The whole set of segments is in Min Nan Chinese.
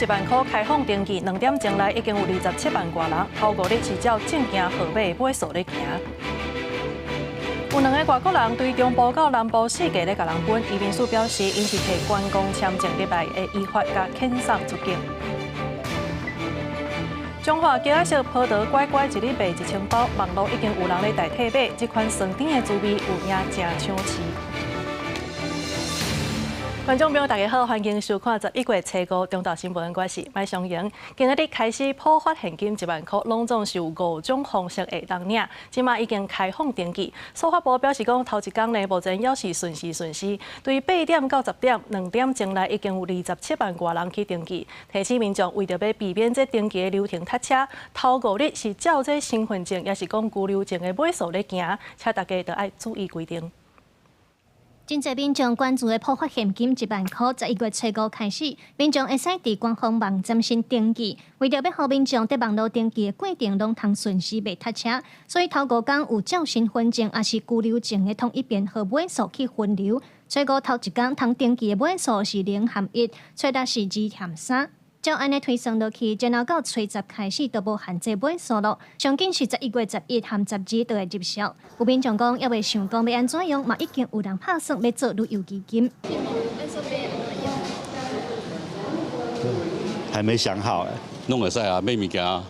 一萬箍開放登記，2點鐘內已經有27萬外人，頭五日是照證件號碼尾數咧行。有兩个外國人對中部到南部四界咧共人分，移民署表示，𪜶是提觀光簽證入來，會依法共遣送出境。彰化雞仔色葡萄乖乖一日賣1000包，網路已經有人咧代替買，這款酸甜的滋味有影誠搶市。觀眾朋友，大家好，歡迎收看11月初五中晝新聞，我是麥尚瑩。今仔日開始普發現金1萬箍，攏總是有五種方式會當領。這馬已經開放登記。數發部表示講，頭一工呢，目前猶是順時順時，對8點到10點2點鐘內已經有27萬外人去登記。提醒民眾為著欲避免這登記的流程塞車，頭五日是照這身份證，抑是講居留證的尾數咧行，請大家著愛注意規定。真濟民眾關注的普發現金1萬箍，11月初五開始，民眾會使佇官方網站先登記。為著欲予民眾佇網路登記的過程攏通順時袂塞車，所以頭五工有照身份證抑是居留證的統一編號尾數去分流。初五頭一工通登記的尾數是0和1，初六是2和3。照按呢推算落去，然後到初十開始就無限制尾數囉。上緊是11月11和12就會入數。有民眾講，猶未想講欲按怎用，嘛已經有人拍算欲做旅遊基金。還沒想好，攏會使啊，買物件啊，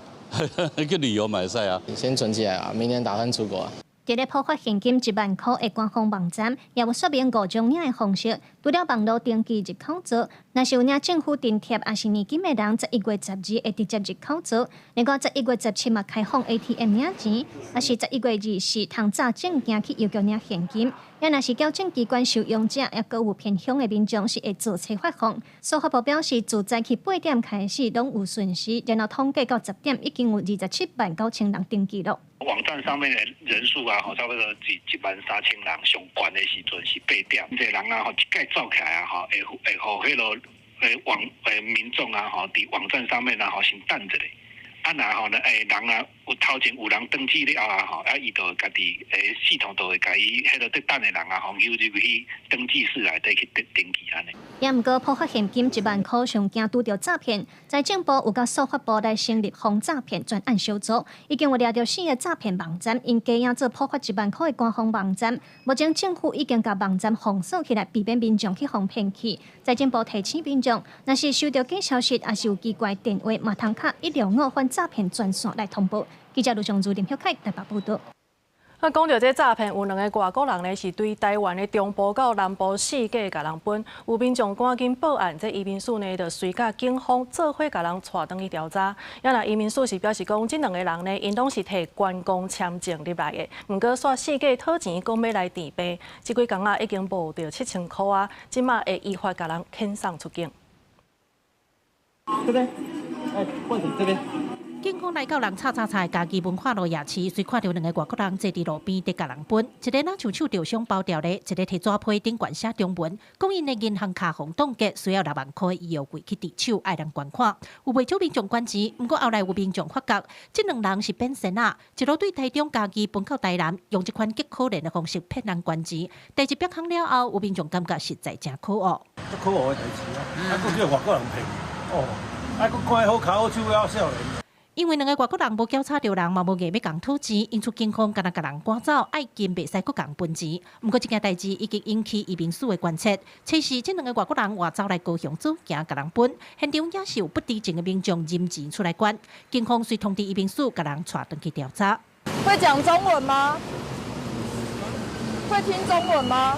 去旅遊嘛會使啊。先存起來啊，明年打算出國啊。佇咧普發現金1萬箍的官方網站，也有說明五種領的方式。除了網路登記入口做，若是有領政府津貼抑是年金的人，11月12會直接入口做。另外，11月17嘛開放 ATM 領錢，抑是11月24通紮證件去郵局領現金。也若是矯正機關收容者，抑閣有偏鄉的民眾是會坐車發放。數發部表示，自早起8點開始攏有順時，然後統計到10點已經有27萬9千人登記囉。網站上面的人數啊，吼，差不多1萬3千人，上懸的時陣是8點，這人啊，吼，一擺走起來啊，吼，會會予彼个網民眾啊，吼，佇網站上面啊，吼，先等一下。啊，若吼，人啊，有頭前有人登記了啊，吼，啊，伊就家己系統就會共伊彼个佇等的人啊，吼，誘入去登記室內底去登登記按呢。也毋過，普發現金1萬箍上驚拄著詐騙，財政部有佮數發部來成立防詐騙專案小組，已經有掠著四个詐騙網站，𪜶假影做普發1萬箍的官方網站。目前政府已經共網站封鎖起來，避免民眾去予騙去。財政部提醒民眾，若是收著假消息，抑是有奇怪電話，嘛通敲165反詐騙專線來通報。記者盧尚如、林旭凱台北報導。啊，講著這詐騙，有兩个外國人呢，是對台灣的中部到南部四界共人分，有民眾趕緊報案，這移民署呢就隨佮警方做伙共人帶轉去調查。也若移民署是表示講，這兩個人呢，𪜶攏是提觀光簽證入來的，毋過煞四界討錢，講欲來治病，這幾工啊已經募著7000箍啊，這馬會依法共人遣送出境。這邊，哎，問題這邊。警方來到人吵吵吵的嘉義文化路夜市，隨看著兩个外國人坐佇路邊佇共人分，一个若像手著傷包牢咧，一个提紙皮頂懸寫中文，講𪜶的銀行卡予凍結，需要6萬箍醫藥費去治手，愛人捐款。有袂少民眾捐錢，毋過後來有民眾發覺，這兩人是變仙仔，一路對台中嘉義分到台南，用這款極可憐的方式騙人捐錢。第一筆空了後，有民眾感覺實在誠可惡。足可惡的代誌啊！啊，閣叫外國人騙，哦，啊，閣看好跤好手猶少年。因為兩个外國人無繳插著人，嘛無硬欲共討錢，因此警方敢若共人趕走，愛金袂使閣共分錢。毋過這件代誌已經引起移民署的關切，測試這兩个外國人外走來高雄做行共人分，現場也是有不知情的民眾認錢出來捐，警方遂通知移民署，共人帶轉去調查。會講中文嗎？會聽中文嗎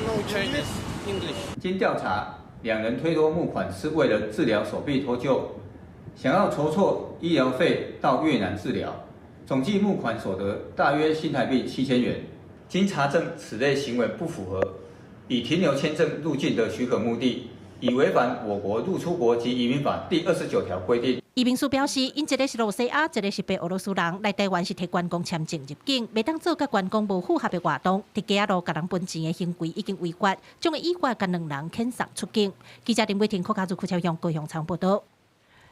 ？No Chinese, English。經調查，兩人推脫募款是為了治療手臂脫臼。想要籌措醫療費到越南治療，總計募款所得大約新台幣7000元。經查證，此類行為不符合以停留簽證入境的許可目的，已違反我國入出國及移民法第29條規定。移民署表示，𪜶一个是露西亞，一个是白俄羅斯人，來台灣是提觀光簽證入境，袂當做佮觀光無符合的活動，佇街仔路共人分錢的行為已經違法，將會依法共兩人遣送出境。記者林偉霆、柯家祖、柯超雄高雄場報導。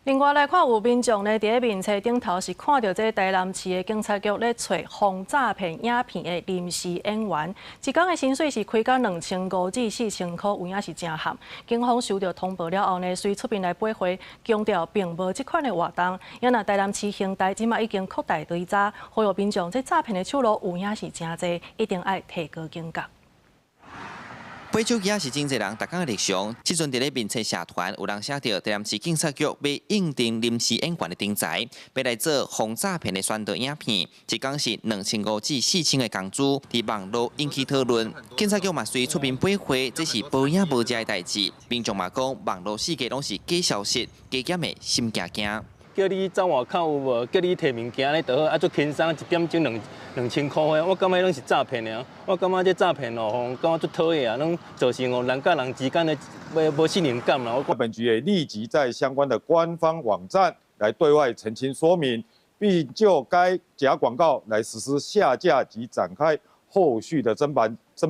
另外來看，有民眾呢，佇咧面冊頂頭是看著這台南市的警察局咧揣防詐騙影片的臨時演員，一工的薪水是開到2500至4000箍，有影是誠譀。警方收著通報了後呢，隨出面來駁回，強調並無這款的活動。也若台南市刑大這馬已經擴大追查，呼籲民眾這詐騙的手路有影是誠濟，一定愛提高警覺。買手機仔是真濟人逐工的日常。這陣佇咧面冊社團有人寫著台南市警察局欲應徵臨時演員的徵才，欲來做防詐騙的宣導影片，一工是2500至4000的工資，佇網路引起討論。警察局嘛隨出面駁回，這是無影無跡的代誌。民眾嘛講，網路世界攏是假消息，加減會心驚驚。叫你走外口有無？叫你提物件咧就好，啊足輕鬆，一點鐘2000箍的，我感覺攏是詐騙的啊！我感覺這詐騙哦，感覺足討厭啊，攏造成哦人佮人之間的無信任感啦。我本局也立即在相關的官方網站來對外澄清說明，並就該假廣告來實施下架及展開後續的偵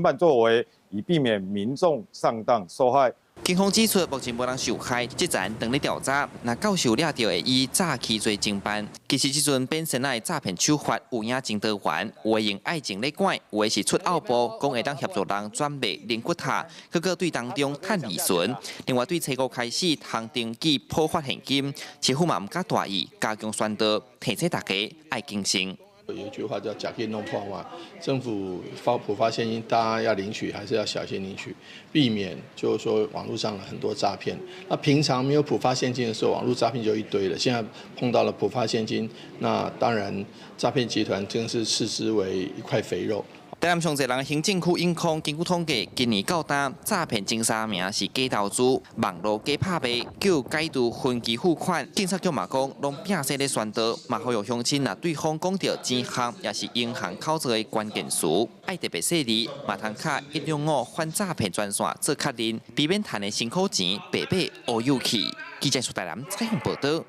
辦作為，以避免民眾上當受害。警方指出，目前無人受害，這陣正咧調查。若到時掠著會以詐欺罪偵辦。其實這陣變身的詐騙手法有影真多元，有的用愛情咧拐，有的是出奧步，講會當協助人轉賣靈骨塔，閣閣對當中趁利潤。另外，對初五開始通登記普發現金，市府嘛毋敢大意，加強宣導，提醒大家愛謹慎。有一句話叫“呷緊弄破碗”，政府發普發現金，大家要領取還是要小心領取，避免就是說網絡上很多詐騙。那平常沒有普發現金的時候，網絡詐騙就一堆了。現在碰到了普發現金，那當然詐騙集團真是視之為一塊肥肉。台南上濟人行政區永康，根據統計，今年到今詐騙前三名是假投資、網路假拍賣、叫解除分期付款。警察局嘛講，攏摒洗咧宣導，嘛呼籲鄉親若對方講著錢項，抑是銀行口座的關鍵詞，愛特別細膩，嘛通敲165反詐騙專線做確認，避免趁的辛苦錢白白烏有去。記者蘇台南採訪報導。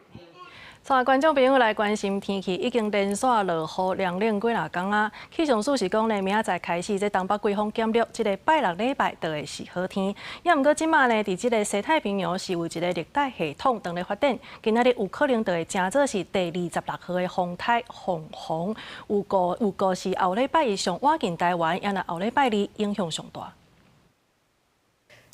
帶觀眾朋友來關心天氣，已經連續落雨涼冷幾若工啊。氣象署是講呢，明仔載開始，這東北季風減弱，這个拜六禮拜就會是好天。也毋過這馬呢，佇這个西太平洋是有一个熱帶系統正咧發展，今仔日有可能就會成做是第26號的風颱鳳凰，預估是後禮拜一上倚近台灣，也若後禮拜二影響上大。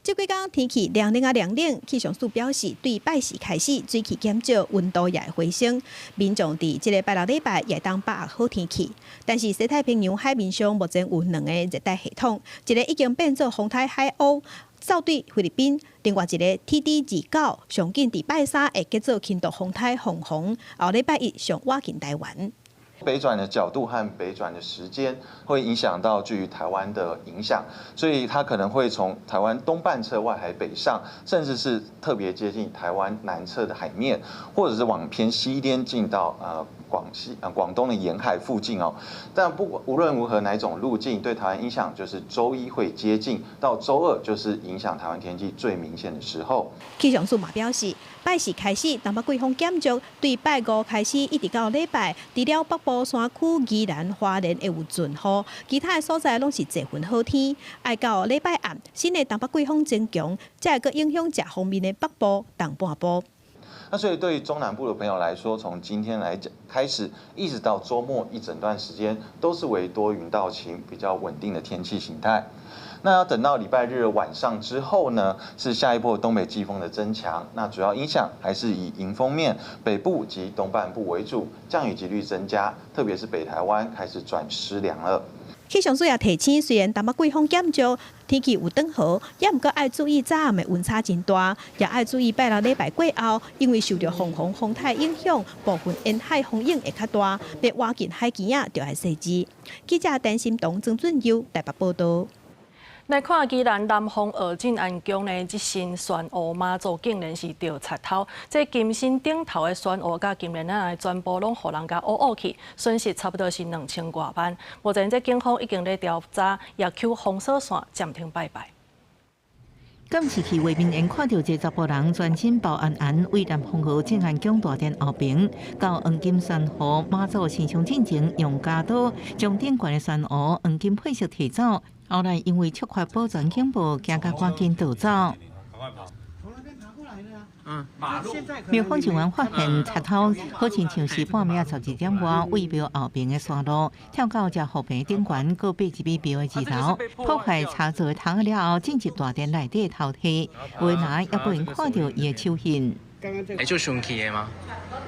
這幾工天氣涼冷啊涼冷，氣象署表示，對拜四開始水汽減少，溫度也會回升。民眾佇這个拜六禮拜也會當把握好天氣。但是西太平洋海面上目前有兩个熱帶系統，一个已經變做風颱海鷗，走對菲律賓；另外一个 TD 29，上緊佇拜三會結做輕度風颱鳳凰，後禮拜一上倚近台灣。北轉的角度和北轉的時間會影響到對於台灣的影響，所以它可能會從台灣東半側外海北上，甚至是特別接近台灣南側的海面，或者是往偏西邊進到廣西廣東的沿海附近哦。但不管無論如何哪種路徑對台灣影響，就是週一會接近，到週二就是影響台灣天氣最明顯的時候。氣象署嘛表示，拜四開始東北季風減弱，對拜五開始一直到禮拜，除了北部山區、宜蘭、花蓮會有陣雨，其他的所在攏是濟雲好天。愛到禮拜暗，新的東北季風增強，才會閣影響這方面的北部、東半部。那所以對於中南部的朋友來說，從今天來講開始，一直到週末一整段時間，都是為多雲到晴比較穩定的天氣形態。那要等到禮拜日晚上之後呢，是下一波東北季風的增強。那主要影響還是以迎風面北部及東半部為主，降雨幾率增加，特別是北台灣開始轉濕涼了。氣象署也提醒，雖然東北季風減弱，天氣有轉好，也毋過愛注意早暗的溫差真大，也愛注意拜六禮拜過後，因為受著鳳凰風颱影響，部分沿海風湧會較大，欲倚近海墘仔就愛細緻。記者陳心彤、曾俊佑台北報導。來看宜蘭南方澳鎮安宮呢，這身玄武媽祖竟然是著賊偷，這金身頂頭的玄武佮金蓮仔全部攏予人共挖挖去，損失差不多是2000外萬。目前這警方已經咧調查，也抾封鎖線暫停拜拜。監視器畫面緣看著一个查埔人全身包絚絚，對南風河鎮安宮大殿後爿，到黃金玄武媽祖神像進前，用鉸刀將頂懸的玄武黃金配飾提走。後來因為觸發保全警報，驚甲趕緊逃走。廟方人員發現賊偷好親像是半暝12點外，對廟後爿的山路跳到這河邊頂懸，閣爬入廟的二樓，破壞插座的窗了後，進入大殿內底偷窺，有的人也無閒看著伊的手印。會足生氣的嗎？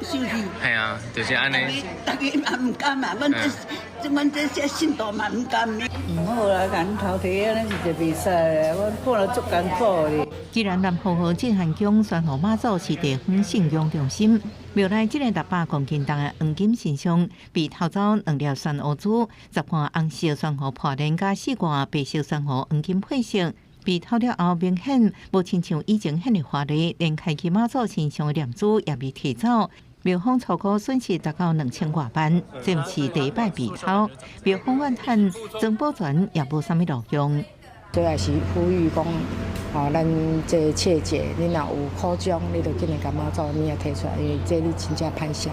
生氣。係啊，就是按呢。大家嘛毋甘嘛，阮這信徒嘛毋甘。毋好啦，共𪜶偷提按呢是就袂使的，我看了足艱苦的。既然南河河鎮漢宮宣和媽祖是地方信仰中心，廟內這個600公斤重的黃金神像被偷走兩粒珊瑚珠、10罐紅色珊瑚破鏈佮四罐白色珊瑚黃金配飾。被偷了後，明顯無親像以前遐爾華麗，連開啟媽祖神像的念珠也被提走。廟方初估損失達到2000外萬，這毋是第一擺被偷。廟方怨嘆，曾保全也無啥物路用。主要是呼籲講，吼，咱這切記，你若有苦衷，你就緊來共媽祖物仔提出來，因為這你真正歹勢。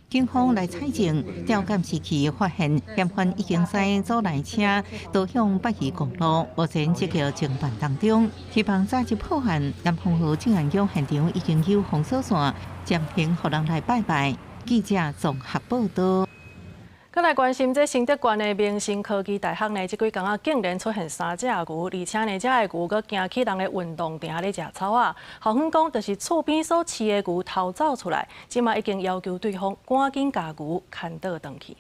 警方來採證，調監視器發現嫌犯已經駛左來車導向北宜公路，目前積極偵辦當中。希望早日破案。南風河鎮安宮現場已經有封鎖線，暫停予人來拜拜。記者綜合報道。閣來關心這新竹縣的明星科技大學呢，這幾工仔竟然出現三隻牛，而且呢，這个牛閣行去人的運動場咧食草仔。校方講，就是厝邊所飼的牛偷走出來，這馬已經要求對方趕緊共牛牽倒轉去。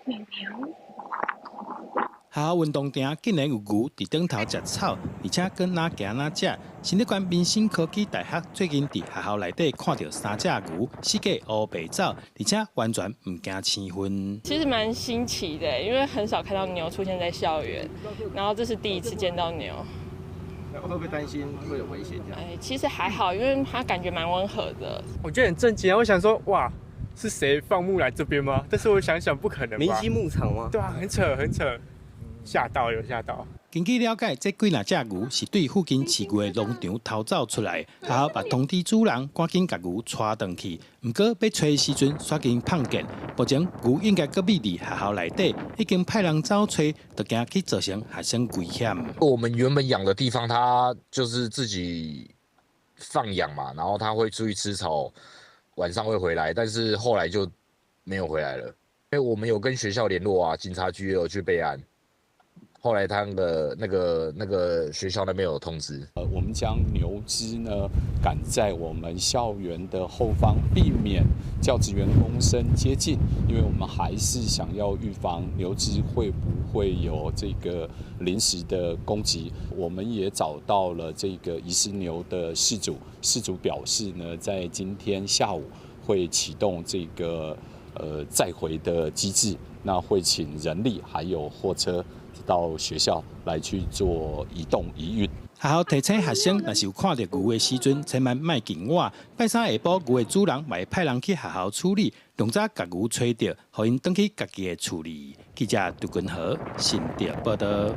牛牛。學校運動場竟然有牛佇頂頭食草，而且閣哪行哪食。新竹縣民生科技大學最近佇學校內底看著三隻牛，四界烏白走，而且完全毋驚生份。其實蠻新奇的，因為很少看到牛出現在校園，然後這是第一次見到牛。會不會擔心會有危險？哎，其實還好，因為它感覺蠻溫和的。我覺得很震驚啊！我想說，哇，是誰放牧來這邊嗎？但是我想想，不可能吧？明星牧場嗎？對啊，很扯，很扯。嚇到有嚇到。根據了解，這幾若隻牛是對附近飼牛的農場偷走出來，學校嘛通知主人趕緊共牛帶轉去。毋過欲揣的時陣，煞予𪜶碰見。目前牛應該閣匿佇學校內底，已經派人走揣，就驚去造成學生危險。我們原本養的地方，它就是自己放養嘛，然後它會出去吃草，晚上會回來，但是後來就沒有回來了。因為我們有跟學校聯絡啊，警察局也有去備案。後來他的那個學校那邊有通知，我們將牛隻呢趕在我們校園的後方，避免教職員工生接近，因為我們還是想要預防牛隻會不會有這個臨時的攻擊。我們也找到了這個遺失牛的飼主，飼主表示呢，在今天下午會啟動這個載回的機制，那會請人力還有貨車到學校來去做移動移運。學校提醒學生，若是有看著牛的時陣，千萬莫緊倚。拜三下晡，牛的主人嘛會派人去學校處理，上早共牛揣著，予𪜶轉去家己的厝裡。記者杜君和新竹報道。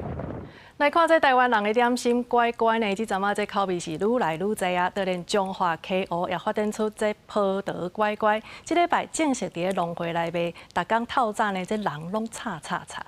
來看這台灣人的點心乖乖呢，這陣仔這口味是愈來愈濟啊！就連彰化溪湖也發展出這葡萄乖乖，這禮拜正式佇咧農會來賣，逐工透早呢，這人攏吵吵吵。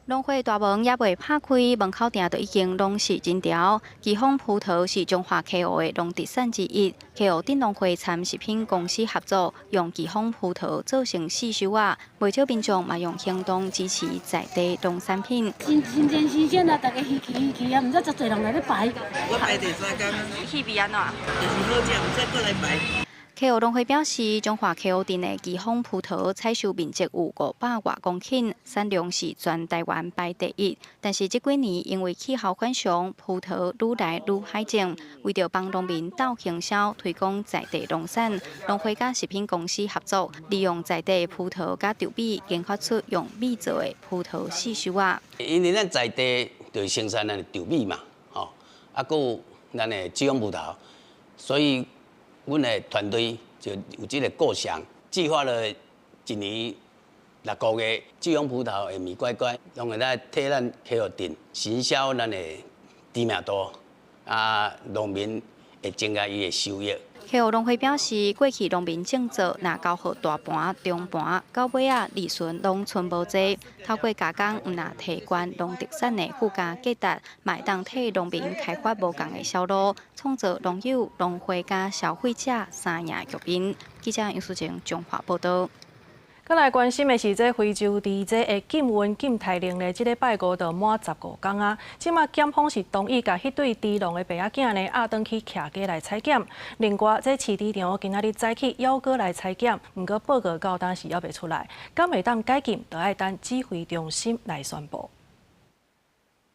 農會大門猶未拍開，門口埕就已經攏是人潮。奇峰葡萄是彰化溪湖的農特產之一，溪湖鎮農會參食品公司合作，用奇峰葡萄做成市售仔，袂少民眾嘛用行動支持在地農產品。真真真新鮮啊！大家稀奇稀奇啊，毋知足濟人來咧排。我排第三工。氣味按怎？就是好食，毋使閣來排。溪湖農會表示，彰化溪湖鎮的奇峰葡萄採收面積有500外公頃，產量是全台灣排第一。但是這幾年因為氣候反常，葡萄愈來愈歹種。為著幫農民鬥行銷、推廣在地農產，農會佮食品公司合作，利用在地葡萄佮稻米，研發出用米做的葡萄四收仔。因為咱在地就是生產咱的稻米嘛，吼，啊，閣有咱的巨峰葡萄，所以阮的團隊就有這個構想，計劃了一年6個月，巨峰葡萄的米乖乖，攏會來替咱溪湖鎮行銷咱的知名度，啊，農民會增加伊的收益。溪湖农会表示，过去农民种作若交予大盘、中盘，到尾仔利润拢賰无济。透过加工，毋若提悬农特产的附加价值，嘛会当替农民开发无仝的销路，创造农友、农会佮消费者三赢局面。记者杨淑静彰化报道。阁来关心的是，这非洲猪这的禁运禁刣令咧，这礼拜五就满15工啊。这马检方是同意共彼对猪农的爸仔囝呢，押转去徛家来采检。另外，这饲猪场今仔日早起犹阁来采检，毋过报告到今时犹未出来，敢会当解禁，就爱等指挥中心来宣布。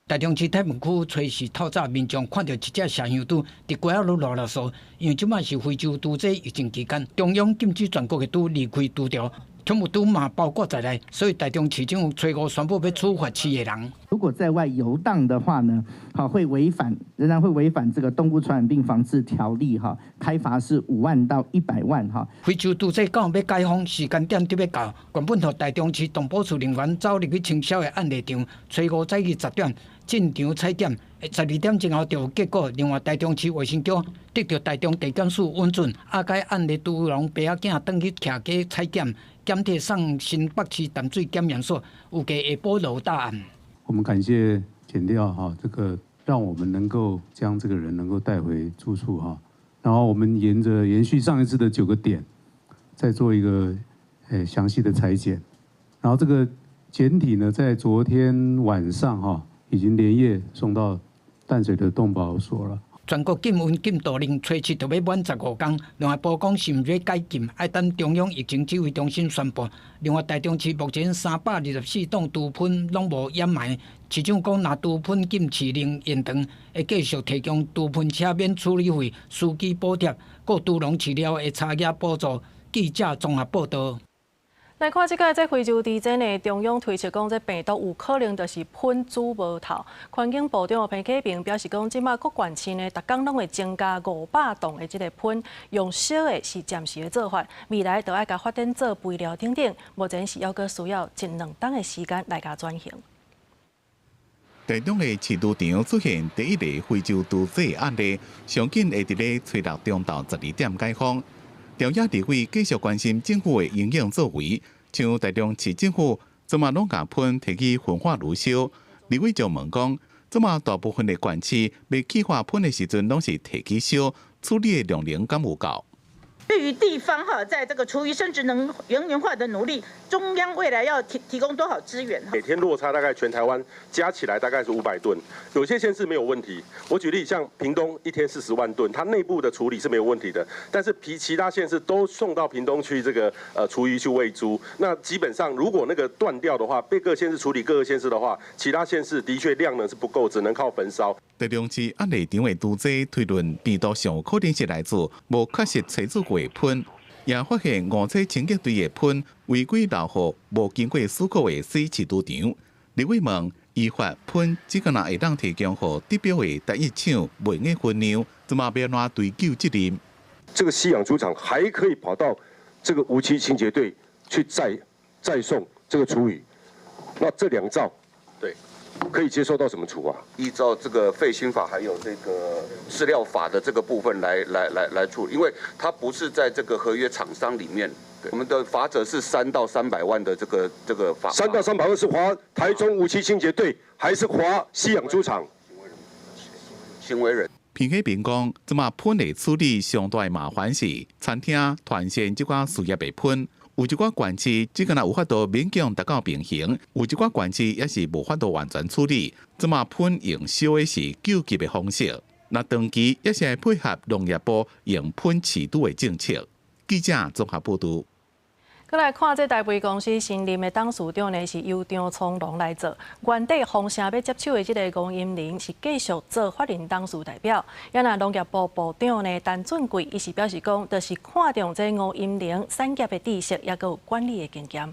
台中市泰文区初四透早，民众看到一只麝香猪伫街仔路落垃圾，因为这马是非洲猪灾疫情期间，中央禁止全国的猪离开猪场。宠物猪嘛包括在内，所以台中市政府初五宣布欲处罚饲的人。如果在外游荡的话呢，好会违反，仍然会违反这个动物传染病防治条例哈，开罚是5万到100万哈。非洲猪灾到欲解封时间点得欲到，原本予台中市动保处人员走入去清消的案例场，初五早起10点进场采检，12点钟后就有结果。另外，台中市卫生局得到台中地检署允准，押该案例猪农爸仔囝转去徛家采检。检体送新北市淡水检验所，预计下晡就有答案。我们感谢检调哈，这个让我们能够将这个人能够带回住处哈，然后我们沿着延续上一次的九个点，再做一个详细的采检，然后这个检体呢，在昨天晚上哈，已经连夜送到淡水的动保所了。全国禁运禁毒令初七就欲满15工，农业部讲是毋是欲解禁，爱等中央疫情指挥中心宣布。另外，台中市目前324档猪喷拢无掩埋，市长讲，若猪喷禁饲令延长，会继续提供猪喷车免处理费、司机补贴、阁猪农饲料的差额补助。记者综合报道。来看这个，这非洲猪灾呢，中央推测讲，这病毒有可能就是喷猪无头。环境部长彭启明表示讲，这马各县市呢，逐工拢会增加500吨的这个喷，用烧的是暂时的做法，未来就爱共发展做肥料等等，目前是犹阁需要一两冬的时间来共转型。台中的饲猪场出现第一例非洲猪灾案例，上紧会伫咧初六中昼12点解封。朝野立委继续关心政府的因应作为，像台中市政府这马拢共喷提去焚化炉烧，立委就问讲，这马大部分的县市欲气化喷的时阵，拢是提去烧，处理的量能敢有够？对于地方哈，在这个厨余生质能源化的努力，中央未来要提供多少资源？每天落差大概全台湾加起来大概是500吨，有些县市没有问题。我举例，像屏东一天40万吨，它内部的处理是没有问题的，但是其他县市都送到屏东去这个厨余去喂猪，那基本上如果那个断掉的话，被各县市处理各个县市的话，其他县市的确量能是不够，只能靠焚烧。台中市案例场的猪灾推论病毒上可能是来自无确实采取过的喷，也发现五车清洁队的喷违规留予无经过许可的洗饲猪场。立委问依法喷，这个若会当提供予得标的单一厂袂用分量，这马欲按怎追究责任？这个吸氧猪场还可以跑到这个无期清洁队去载送这个厨余，那这两造，对。可以接受到什么处罚？依照这个废兴法还有这个饲料法的这个部分来处理，因为它不是在这个合约厂商里面。我们的罚则是3到300万的这个罚。3到300万是罚台中无期清洁队，还是罚吸氧猪场？行为人。彭启明讲，这马喷的处理上大的麻烦是餐厅、团膳这寡事业的喷。有一寡县市，这个若有法度勉强达到平衡；有一寡县市也是无法度完全处理。这马喷用烧的是救急的方式，若长期也是配合农业部用喷饲猪的政策。记者综合报道。阁来看这台肥公司新任的董事长呢，是由张聪龙来做。原底风声欲接手的这个吴音宁是继续做法人董事代表。也若农业部部长呢陈俊贵，伊是表示讲，就是看重这吴音宁产业的知识，犹阁有管理的经验。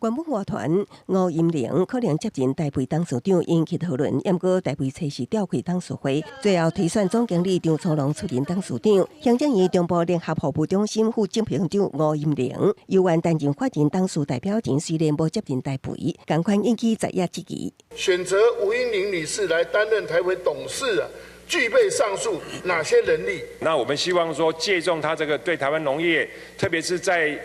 原本外传吴音宁可能接任台肥董事长，引起讨论。毋过台肥初四召开董事会，最后推选总经理张聪龙出任董事长。行政院中部联合服务中心副执行长吴音宁犹原担任法人董事代表人，虽然无接任台肥，仝款引起在野质疑。选择吴音宁女士来担任台肥董事啊，具備上述哪些能力？那我們希望說，借重他這個對台灣農業，特別是在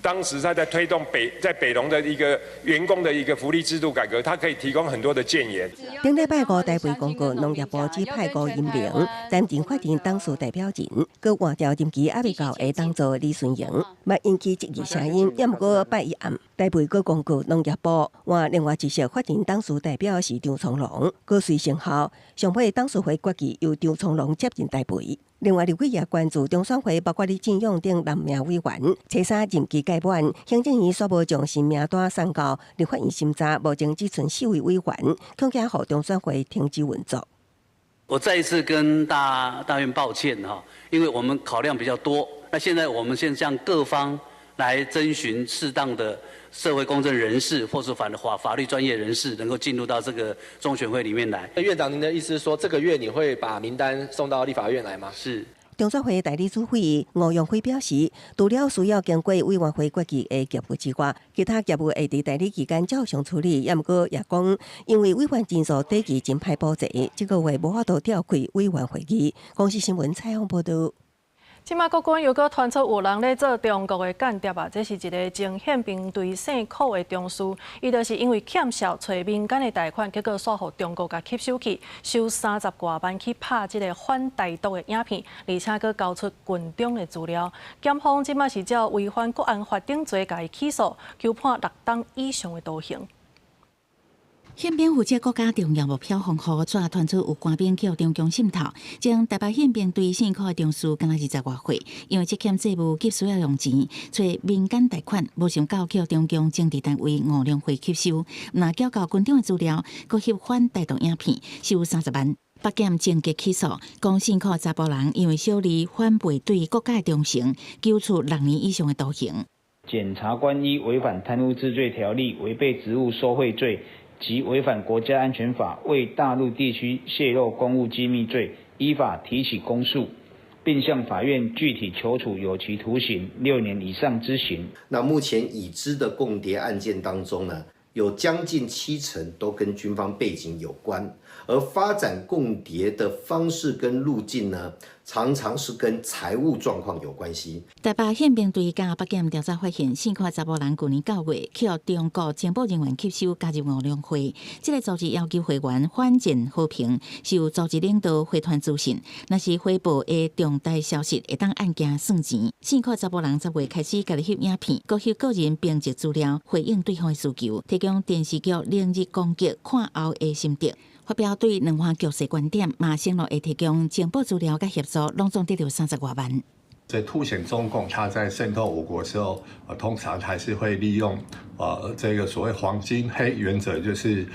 當時他在推動北農的一個員工的一個福利制度改革，他可以提供很多的建言。頂禮拜五，台北公告農業部指派吳音寧擔任法定董事代表人，閣換掉任期猶未到的董座李順榮，嘛引起質疑聲音。也毋過拜一暗，台北閣公告農業部換另外一席法定董事代表是張聰龍，閣隨生效。上尾董事會決議由張聰龍接任台北。另外，立委也關注中選會包括李進勇等六名委員，初三任期屆滿，行政院煞無將新名單送到立法院審查，目前只賰四位委員，恐驚予中選會停止運作。我再一次跟大院抱歉哈，因為我們考量比較多。那現在我們先向各方來徵詢適當的社會公正人士，或是法律專業人士，能夠進入到這個中選會裡面來。院長，您的意思是說，這個月你會把名單送到立法院來嗎？是。中選會代理主委吳永輝表示，除了需要經過委員會決議的業務之外，其他業務會佇代理期間照常處理。也毋過也講，因為委員人數短期真歹補齊，這個月無法度召開委員會議。公視新聞採訪報導。這馬國軍又閣傳出有人咧做中國的間諜啊！這是一个前憲兵隊姓柯的中士，伊就是因為欠數揣民間的貸款，結果煞予中國共吸收去，收三十外萬去拍這个反台獨的影片，而且閣交出軍中的資料。檢方這馬是照違反國安法等罪共伊起訴，求判六冬以上的徒刑。憲兵負責國家重要目標防護，紙傳出有官兵予中共滲透，前台北憲兵隊姓柯的中士，敢若二十外歲，因為積欠債務急需要用錢，揣民間貸款，無想到予中共政治單位吳良輝吸收，毋但繳交軍中的資料，閣翕反台獨影片，收三十萬。北檢偵結起訴，講姓柯查埔人因為小利反背對國家的忠誠，求處6年以上的徒刑。檢察官依違反貪污治罪條例、違背職務受賄罪及違反國家安全法為大陸地區洩露公務機密罪，依法提起公訴，並向法院具體求處有期徒刑6年以上之刑。那目前已知的共諜案件當中呢，有將近70%都跟軍方背景有關，而發展共諜的方式跟路徑呢，常常是跟財務狀況有關係。台北憲兵隊佮北檢調查發現，姓柯查埔人舊年9月予中國情報人員吸收加入吳良輝，這个組織要求會員反戰和平，受組織領導回傳資訊，若是回報的重大消息，會當按件算錢。姓柯查埔人10月開始家己翕影片，閣翕個人兵籍資料，回應對方的需求，提供電視劇《零日攻擊》看後的心得。發表對兩岸局勢觀點，嘛承諾會提供情報資料佮協助，攏總得著三十外萬。這凸顯中共他在滲透我國時候，通常還是會利用這個所謂黃金黑原則，就是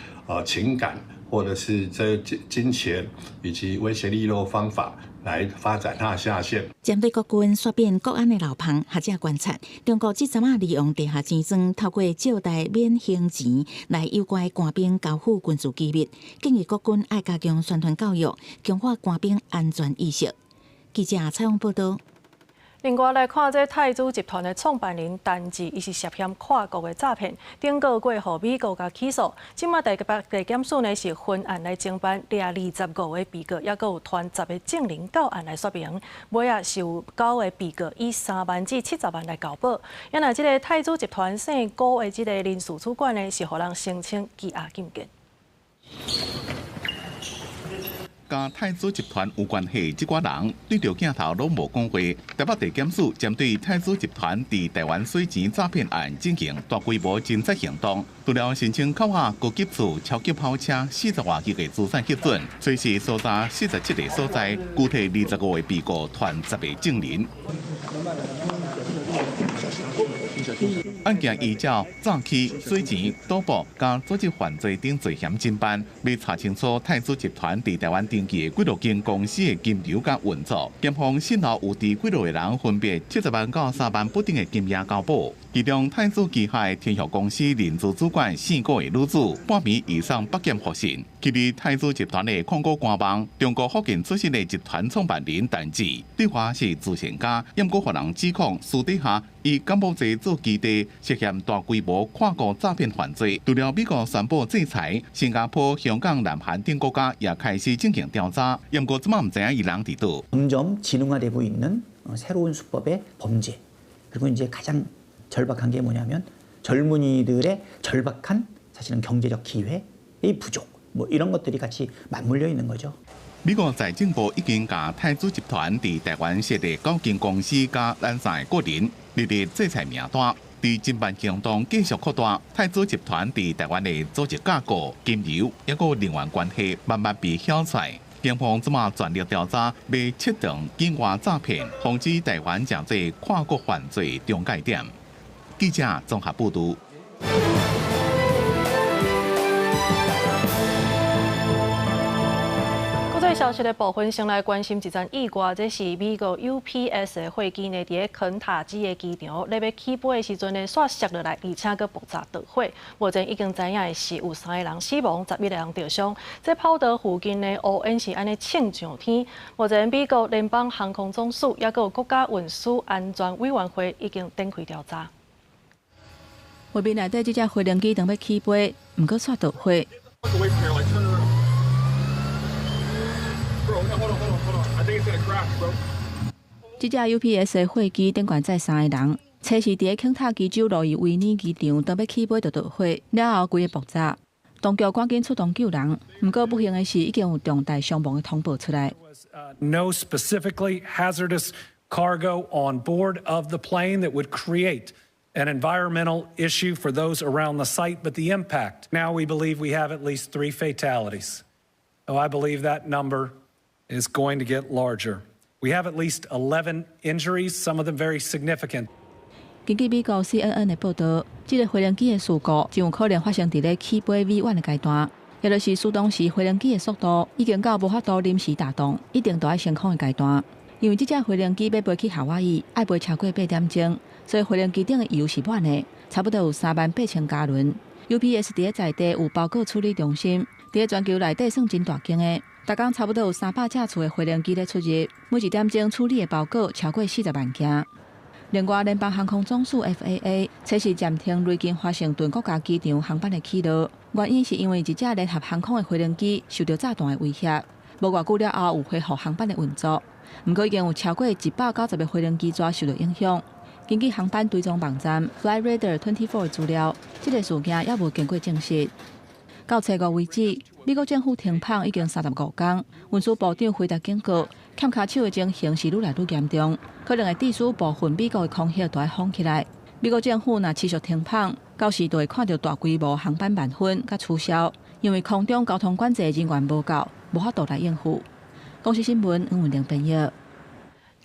情感或者是這金錢以及威脅利誘方法來發展他的下線。針對國軍煞變國安的漏縫，學者觀察，中國這陣仔利用地下錢莊，透過借貸免還錢來誘拐官兵交付軍事機密，建議國軍愛加強宣傳教育，強化官兵安全意識。記者採訪報導。另外來看，這太子集團的創辦人陳志，伊是涉嫌跨國的詐騙，頂個月予美國共起訴。這馬台北地檢署呢是分案來偵辦，掠25個被告，抑閣有傳10個證人到案來說明。尾仔是有九个被告以3萬至70萬來交保。原來這个太子集團姓辜的這个人事主管呢，是予人聲稱羈押禁見。佮太子集團有關係，這寡人對著鏡頭攏無講話。台北地檢署針對太子集團佇台灣洗錢詐騙案進行大規模偵查行動，除了申請扣押高級厝、超級跑車40外億的資產核准，隨時搜查47個所在，具體25個被告，傳10個證人。案件依照詐欺、洗錢、賭博、佮組織犯罪等罪嫌偵辦，欲查清楚太子集團佇台灣登記的幾落間公司的金流佮運作。檢方訊後有佇幾落個人分別70萬到3萬不等的金額交保。其中太子旗下的天耀公司人資主管姓郭的女子，半暝移送北檢複訊，去年太子集團的控股官網，中國福建出身的集團創辦人陳志，對外是慈善家，毋過予人指控私底下以柬埔寨做基地，涉嫌大規模跨國詐騙犯罪。除了美國宣布制裁，新加坡、香港、南韓等國家也開始進行調查。毋過這馬毋知影伊人佇佗。 점점 지능화되고 있는 새로운 수법의 범죄. 그리고 이제 가장 절박한 게 뭐냐면 젊은이들의 절박한 사실은 경제적 기회의 부족. 뭐 이런 것들이 같이 맞물려 있는 거죠. 美國財政部已經共太子集團佇台灣設立九間公司佮咱三个個人列入制裁名單。佇偵辦行動繼續擴大，太子集團佇台灣的組織架構、金流抑閣人員關係慢慢被曉出來。警方這馬全力調查，欲切斷境外詐騙，防止台灣成做跨國犯罪中介點。記者綜合報導。消息的部分，先來關心一件意外，這是美國 UPS 的貨機呢，佇咧肯塔基的機場咧欲起飛的時陣呢，煞摔落來，而且閣爆炸著火。目前已經知影的是有三个人死亡，11个人著傷。這跑道附近的烏煙是按呢衝上天。目前美國聯邦航空總署抑閣有國家運輸安全委員會已經展開調查。畫面內底這隻飛行機當欲起飛，毋過煞著火。這隻 UPS 的貨機頂懸載三个人，車是佇咧肯塔基州路易維尼機場，當欲起飛就著火，了後規个爆炸。當局趕緊出動救人，毋過不幸的是已經有重大傷亡的通報出來。 No specifically hazardous cargo on board of the plane that would create an environmental issue for those around the site, but the impact. Now we believe we have at least three fatalities. Oh, I believe that number is going to get larger. We have at least 11 injuries, some of them very significant. 根據美國 CNN 的報導，這个飛行機的事故真有可能發生佇咧起飛未遠的階段，也就是說當時飛行機的速度已經到無法度臨時打動，一定都愛升空的階段。因為這隻飛行機欲飛去夏威夷，愛飛超過8點鐘，所以飛行機頂的油是滿的，差不多有38,000加侖。UPS 佇咧在地有包裹處理中心，佇咧全球內底算真大間的。逐工差不多有300架次的飛行機咧出入，每一點鐘處理的包裹超過40萬件。另外，聯邦航空總署 FAA 測試暫停臨近華盛頓國家機場航班的起落，原因是因為一隻聯合航空的飛行機受到炸彈的威脅。無偌久了後有恢復航班的運作，毋過已經有超過190個飛行機組受到影響。根據航班追蹤網站 Flightradar 24的資料，這个事件猶無經過證實。到初五為止，美國政府停放已經35工。運輸部長回答警告，欠跤手的情形是愈來愈嚴重，可能會致使部分美國的空域都愛封起來。美國政府若持續停放，到時就會看著大規模航班慢分佮取消，因為空中交通管制人員無夠，無法度來應付。公視新聞黃文玲編譯。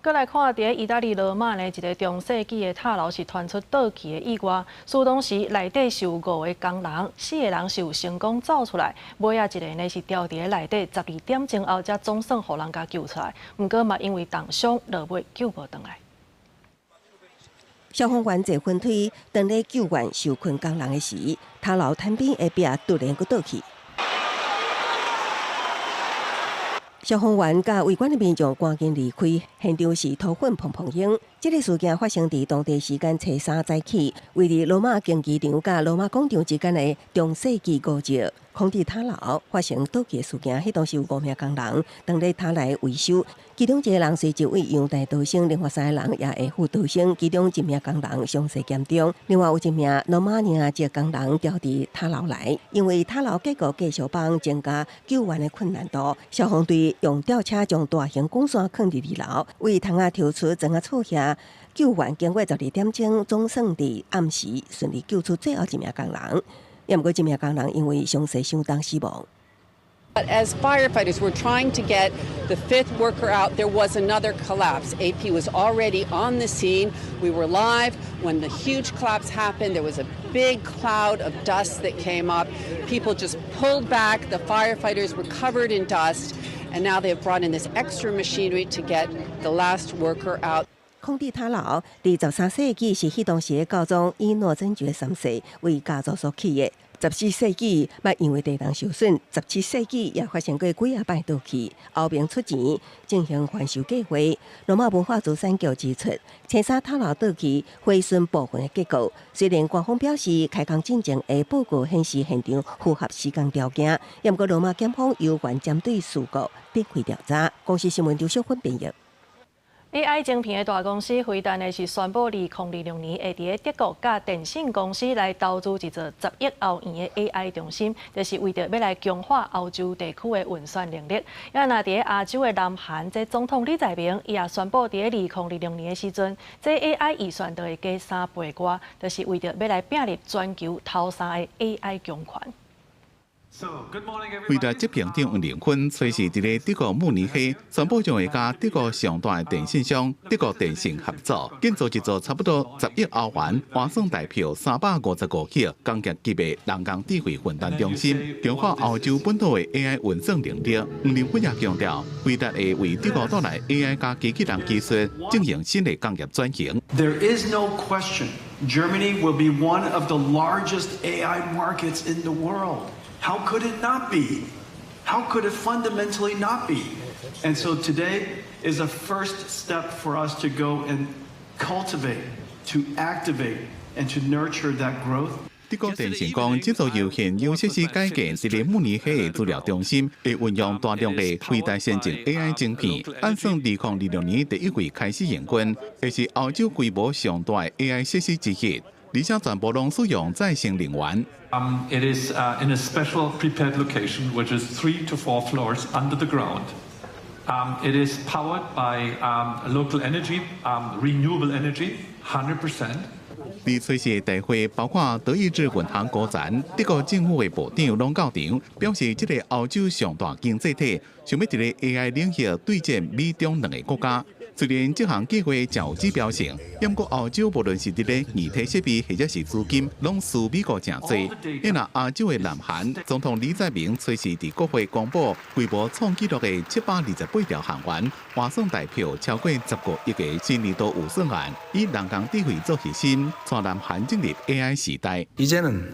閣來看，佇咧意大利羅馬呢，一个中世紀的塔樓是傳出倒去的意外。事當時內底是有五个工人，四个人是有成功走出來，尾仔一个呢是牢佇咧內底12點鐘後才總算予人共救出來。毋過嘛，因為凍傷，落尾救無轉來。消防員坐雲梯，當咧救援受困工人的時，塔樓坦邊的壁突然閣倒去。消防員佮圍觀的民眾趕緊離開，現場是塗粉蓬蓬湧。這个事件發生佇當地時間初三早起，位佇羅馬競技場佮羅馬廣場之間的中世紀古蹟空地塔樓發生倒去的事件。彼當時有五名工人當咧塔內維修，其中一个人隨即對陽台逃生，另外三个人也下斧逃生，其中一名工人傷勢嚴重，另外有一名羅馬尼亞籍工人牢佇塔樓內，因為塔樓結構繼續幫增加救援的困難度，消防隊用吊車將大型滾線囥佇二樓，為窗仔抽出裝仔厝下救援，經過12點鐘，總算佇暗時順利救出最後一名工人。也毋過，這名工人因為傷勢傷重死亡。 But as firefighters were trying to get the fifth worker out, there was another collapse. AP was already on the scene. We were live when the huge collapse happened. There was a big cloud of dust that came up. People just pulled back. The firefighters were covered in dust. And now they have brought in this extra machinery to get the last worker out. 空地塔樓佇13世紀是彼當時的教宗以諾真爵三世為家族所起的。14世紀捌因為地動受損，17世紀也發生過幾仔擺盜去，歐盟出錢進行翻修計劃。羅馬文化資產局指出，青沙塔樓倒去毀損部分的結構。雖然官方表示開工進前的報告顯示現場符合施工條件，毋過羅馬檢方猶原針對事故展開調查。公視新聞劉小芬編譯。 AI 晶片的大公司輝達呢是宣布，2026年會佇咧德國佮電信公司來投資一座10億歐元的 AI 中心，就是為著欲來強化歐洲地區的運算能力。啊，若佇咧亞洲的南韓，這總統李在明伊也宣布，佇咧2026年的時陣，這 AI 預算就會加3倍外，就是為著欲來拼入全球頭三个 AI 強權。輝達執行長黃仁勳隨時佇咧德國慕尼黑宣布，將會佮德國上大的電信商德國電信合作，建造一座差不多10億歐元、換算台幣355億工業級的人工智慧雲端中心，強化歐洲本土的 AI 運算能力。黃仁勳也強調，輝達會為德國帶來 AI 佮機器人技術進行新的工業轉型。 There is no question Germany will be one of the largest AI markets in the world. How could it not be? How could it fundamentally not be? And so today is a first step for us to go and cultivate, to activate, and to nurture that growth. 德國電信講，這座由現有設施改建，佇咧慕尼黑的資料中心，會運用大量的輝達先進 AI 晶片，按算2026年第一季開始營運，會是歐洲規模上大的 AI 設施之一，而且全部攏使用再生能源。 It is in a special prepared location, which is 3 to 4 floors under the ground. It is powered by local energy, renewable energy, 100%. 佇出席大會，包括德意志銀行高層、德國政府的部長攏到場，表示這個歐洲上大經濟體想欲佇咧 AI 領域對戰美中兩个國家。雖然這項計劃誠有指標性，毋過歐洲無論是佇咧硬體設備或者是資金，攏輸美國誠濟。因若亞洲的南韓總統李在明隨時佇國會公布規模創紀錄的728兆韓元，換算台幣超過15億的新年度預算案，以人工智慧做核心，帶南韓進入 AI 時代。 이제는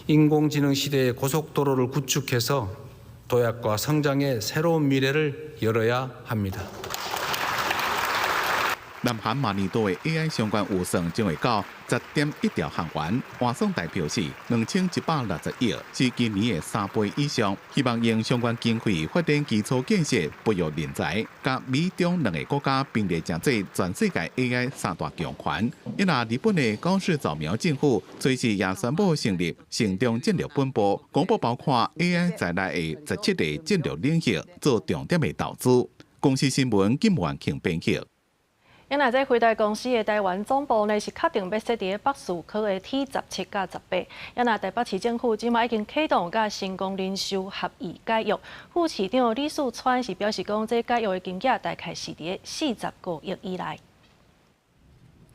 인공지능 시대의 고속도로를 구축해서 도약과 성장의 새로운 미래를 열어야 합니다. 南韓明年度的 AI 相關預算將會到10.1兆韓元，換算台幣是2160億，是今年的3倍以上。希望用相關經費發展基礎建設、培育人才，佮美中兩个國家並列成做全世界 AI 三大強權。因若日本的高市早苗政府隨時也宣布成立成長戰略本部，公布包括 AI 在內的17个戰略領域做重點的投資。公視新聞金元慶編譯。因為這輝達公司的台灣總部呢是確定欲設佇北士科的 T17佮18。因那台北市政府這馬已經啟動佮成功人壽合意解約。副市長李四川是表示講，這解約的金額大概是佇45億以內。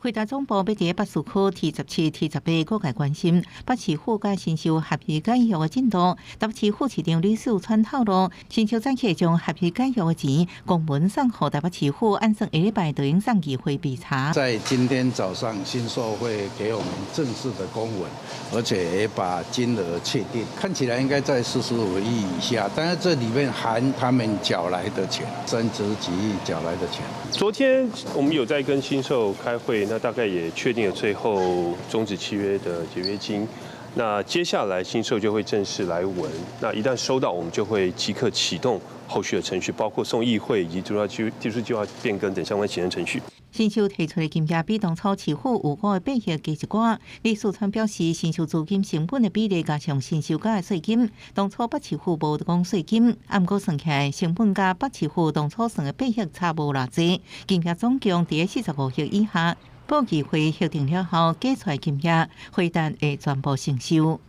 輝達總部欲佇北士科 T17、T18，各界關心北市府佮神壽合意解約的進度。台北市副市長李四川透露，神壽早起將合意解約的錢公文送予台北市府，按算下禮拜就用送議會備查。在今天早上，新壽會給我們正式的公文，而且也把金額確定，看起來應該在45億以下，但是這裡面含他們繳來的錢，30幾億繳來的錢。昨天我們有在跟新壽開會。那大概也確定了最後終止契約的解約金，那接下來新壽就會正式來文，那一旦收到，我們就會即刻啟動後續的程序，包括送議會以及主要技術計劃變更等相關行政程序。新壽提出的金額比當初市府預估的8億加一寡。李四川表示，新壽資金成本的比例加上新壽繳的稅金，當初北市府無講稅金，毋過算起來成本佮北市府當初算的8億差無偌濟，金額總共佇45億以下。報議會核定了後，計出來金額，輝達會全部承受。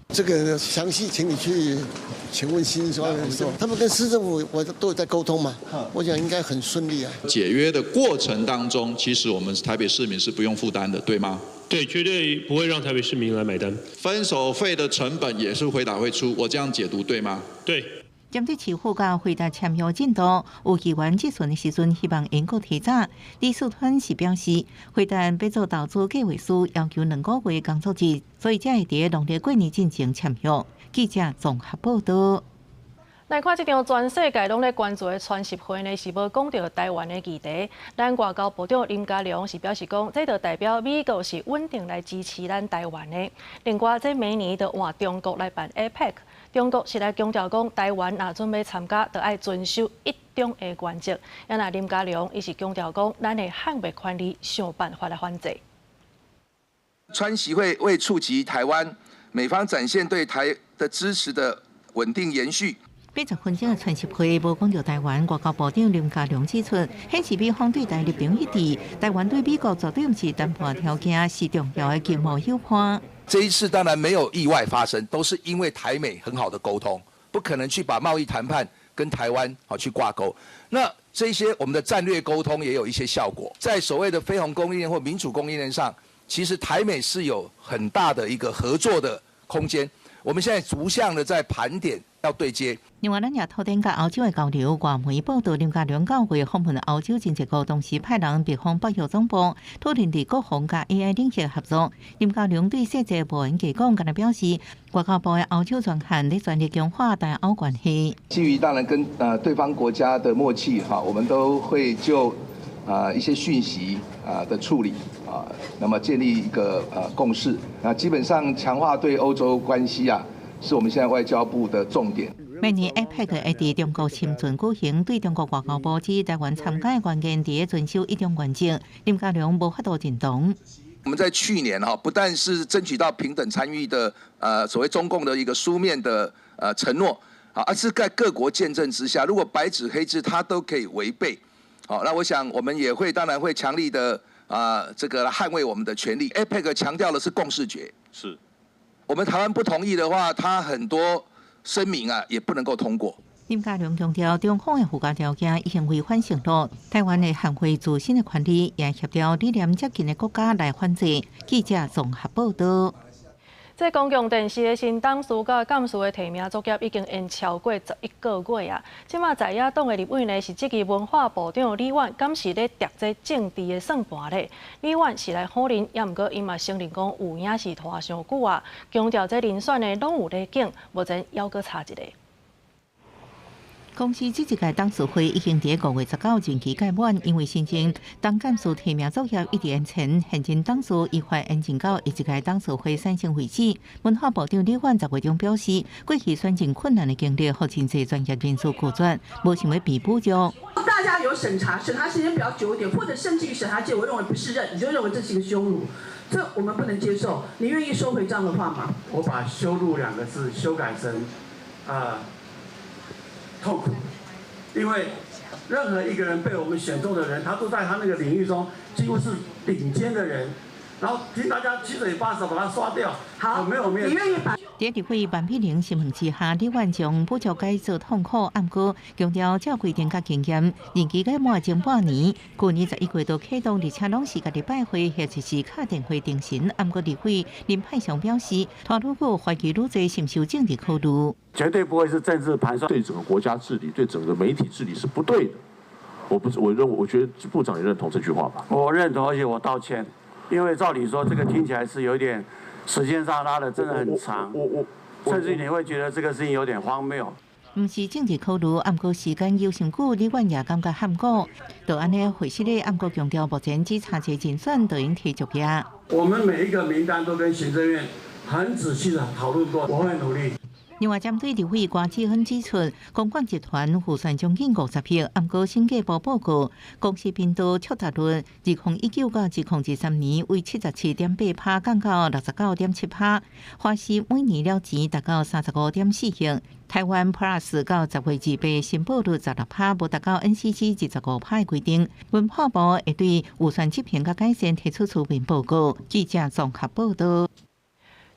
這個詳細，請你去請問新壽，他們跟市政府我都有在溝通嘛，我想應該很順利啊。解約的過程當中，其實我們台北市民是不用負擔的，對嗎？對，絕對不會讓台北市民來買單。分手費的成本也是輝達會出，我這樣解讀對嗎？對。針對市府佮輝達簽約進度，有議員質詢的時陣，希望會閣提早。李四川是表示，輝達欲做投資計劃書，要求2個月工作日，所以才會佇農曆過年進前簽約。記者綜合報道。來看這場全世界攏咧關注的川習會呢，是無講著台灣的議題。咱外交部長林佳龍是表示講，這就代表美國是穩定來支持咱台灣的。另外，這明年就換中國來辦 APEC，中國是來強調講，台灣若準備參加，就愛遵守一中的原則。啊若林佳龍伊是強調講，咱會捍衛權利，想辦法來反制。川習會未觸及台灣，美方展現對台的支持的穩定延續。80分鐘的川習會無講著台灣，外交部長林佳龍指出，顯示美方對台立場一致，台灣對美國絕對毋是談判條件，是重要的經貿夥伴。這一次當然沒有意外發生，都是因為台美很好的溝通，不可能去把貿易談判跟台灣好去掛鈎。那這些我們的戰略溝通也有一些效果，在所謂的非紅供應鏈或民主供應鏈上，其實台美是有很大的一個合作的空間。我們現在逐項的在盤點，要對接。另外，咱也討論佮歐洲的交流。外媒報道，林佳龍九月訪問歐洲真濟國，同時派人拜訪北約總部，討論佇國防佮 AI 領域合作。林佳龍對世界無人提講，敢若表示，外交部的歐洲專案咧全力強化台歐關係。基於當然跟對方國家的默契哈，我們都會就一些訊息的處理啊，那麼建立一個共識。那基本上強化對歐洲關係啊，是我們現在外交部的重點。明年 APEC 會佇中國深圳舉行，對中國外交部指台灣參加的關鍵佇遵守一中原則，林佳龍無法度認同。我們在去年哈，不但是爭取到平等參與的所謂中共的一個書面的承諾，啊，而是在各國見證之下，如果白紙黑字他都可以違背，好，那我想我們也會當然會強力的啊這個捍衛我們的權利。APEC 強調的是共識決，是，我們台灣不同意的話，他很多聲明啊，也不能夠通過。林佳龍強調，中方的附加條件已經違反承諾，台灣會捍衛自身的權利，也協調理念接近的國家來反制。記者綜合報道。這公共電視的新董事佮監事的提名作業已經延超過11個月啊！這馬在野黨的立委呢是質疑文化部長李婉，敢是咧疊這政治的算盤咧？李婉是來否認，也毋過伊嘛承認講有影是拖傷久啊，強調這人選呢攏有咧揀，目前猶閣差一個。公視這一屆董事會已經佇5月19任期屆滿，因為申請董監事提名作業一直延遲，現任董事依法延任到下一屆董事會產生為止。文化部長李婉10月中表示，過去選任困難的經歷，予真濟專業人士拒絕，無想欲被侮辱。大家有審查，審查時間比較久一點，或者甚至於審查結果認為不適任，你就認為這是一個羞辱，這我們不能接受。你願意收回這樣的話嗎？我把“羞辱”兩個字修改成，痛苦，因為任何一個人被我們選中的人，他都在他那個領域中幾乎是頂尖的人，然後聽大家七嘴八舌把他刷掉，好，沒有面子。你願意把？佇立委萬美玲詢問之下，李婉將補助改做痛苦，毋過強調照規定佮經驗，任期屆滿前半年，舊年11月就啟動，而且攏是家己拜會或者是敲電話登神。毋過立委林派祥表示，拖愈久懷疑愈濟，是毋是有政治考慮？絕對不會是政治盤算，對整個國家治理、對整個媒體治理是不對的。我不，我認為，我覺得部長也認同這句話吧？我認同，而且我道歉，因為照理說，這個聽起來是有點時間上拉得真的很長，我甚至你會覺得這個事情有點荒謬。毋是政治考慮，毋過時間猶傷久，李婉也感覺譀古。就按呢會室咧，毋過強調目前只差一個人選，就應提作業。我們每一個名單都跟行政院很仔細的討論過，我會努力。另外，針對立委郭志亨指出，公管集團預算將近50億，毋過審計部報告，公視頻道觸達率，2019到2023年為77.8%降到69.7%，華視每年了錢達到35.4億，台灣 Plus 到10月28申報率16%，無達到 NCC 25%的規定。文化部會對預算執行佮改善提出書面報告。記者綜合報道。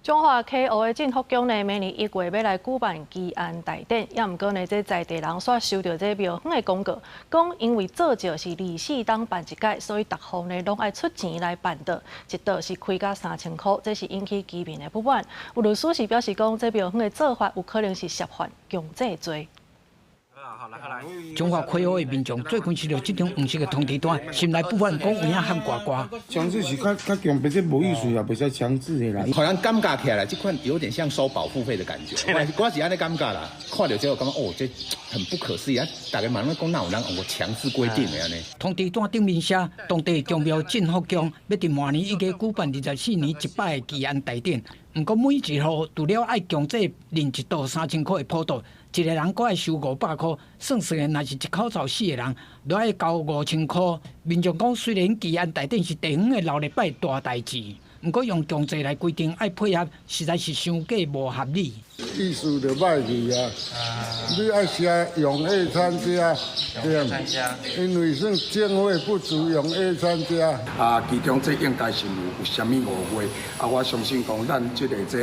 彰化溪湖的鎮福宮呢，明年1月欲來舉辦祈安大典，也毋過呢，這在地人煞收著這廟方的廣告，講因為做醮是24冬辦一擺，所以逐戶呢攏愛出錢來辦桌，一桌是開價3000箍，這是引起居民的不滿。有律師是表示講，這廟方的做法有可能是涉犯強制罪。彰化溪湖的民眾最近收到這張黃色的通知單，心內不滿，講有影喊呱呱。強制是較較強迫，這無意思也袂使強制的啦。予人感覺起來，這款有點像收保護費的感覺。我是按呢感覺啦，看著這個感覺哦，這很不可思議啊！大家嘛攏講哪有人用強制規定的按呢？通知單頂面寫，當地宮廟鎮福宮欲佇明年1月舉辦24年100个祈安大典。毋過每一戶除了愛強制認一道3000箍的普渡，一个人閣愛收500箍，算算的，若是一口罩四个人，就愛交5000箍。民眾講，雖然祈安大典是地方的流日拜大代誌，毋過用強制來規定愛配合，實在是傷過無合理。意思就歹去啊！你愛寫踴躍參加，對，因為算經費不足，踴躍參加。啊，其中這應該是有啥物誤會啊！我相信講，咱這个這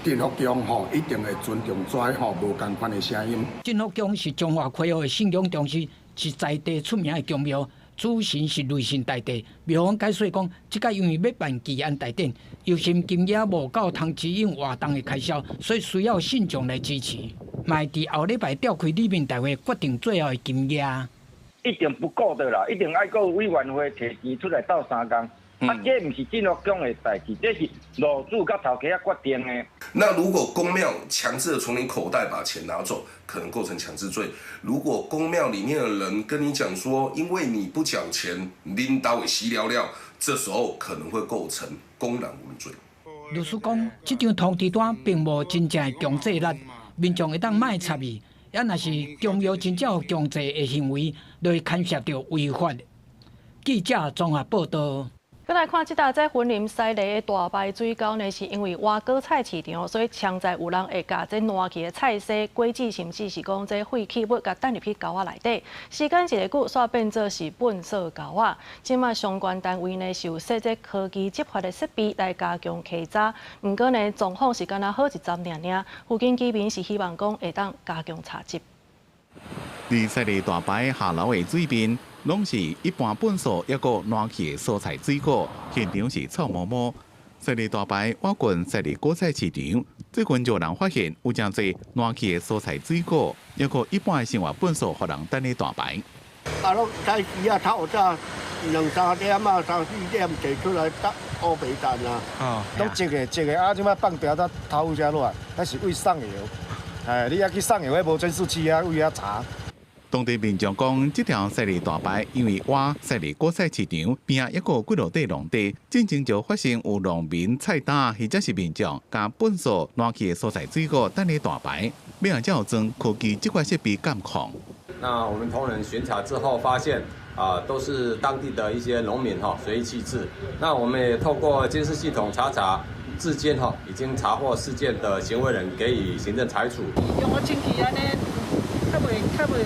鎮福宮吼，一定會尊重這吼無仝款的聲音。鎮福宮是彰化溪湖的信仰中心，是在地出名的宮廟，主神是雷神大帝。廟方解釋講，這擺因為欲辦祈安大典，憂心金額無夠通支應活動的開銷，所以需要信眾來支持。嘛會佇後禮拜召開里民大會，決定最後的金額。一定不夠的啦，一定愛閣委員會提錢出來鬥相共。啊，這毋是鎮福宮的代誌，這是路主佮頭家仔決定的。那如果宮廟強制的從你口袋把錢拿走，可能構成強制罪。如果宮廟裡面的人跟你講說，因為你不繳錢，恁兜會死了了，這時候可能會構成公然侮辱罪。律師講，這張通知單並無真正的強制力，民眾會當莫插伊。也若是宮廟真正有強制的行為，就會牽涉著違法。記者綜合報道。閣來看這搭在雲林西螺的大排水溝呢，是因為挖果菜市場，所以潛在有人會共這爛去的菜蒔、果子，甚至是講這廢棄物，共擲入去溝仔內底。時間一个久，煞變做是糞埽溝仔。這馬相關單位呢，是有設這科技執法的設備來加強稽查。毋過呢，狀況是敢若好一陣爾爾。附近居民是希望講會當加強查緝。佇西螺大排下流的水面，攏是一般糞埽，抑閣爛去的蔬菜水果，現場是臭毛毛。西螺大排倚近西螺果菜市場，最近就有人發現有誠濟爛去的蔬菜水果，抑閣一般的生活糞埽，予人擲佇大排。啊，攏早時啊，透早兩三點啊，三四點提出來擲烏白蛋啊。啊，攏積的積的，啊，這擺放掉到頭遮落來，彼是為送藥。哎，你抑去送藥，彼無監視器啊，為遐查。當地民眾講，這條西螺大排因為倚西螺果菜市場邊仔抑閣有幾落塊農地，進前就發生有農民菜擔或者是民眾共糞埽爛去的蔬菜水果擲佇大排，尾仔才有裝科技這塊設備監控。那我們同仁巡查之後發現，啊，都是當地的一些農民哈隨意棄置。那我們也透過監視系統查查，至今哈已經查獲事件的行為人，給予行政裁處。用我清氣按呢，較袂較袂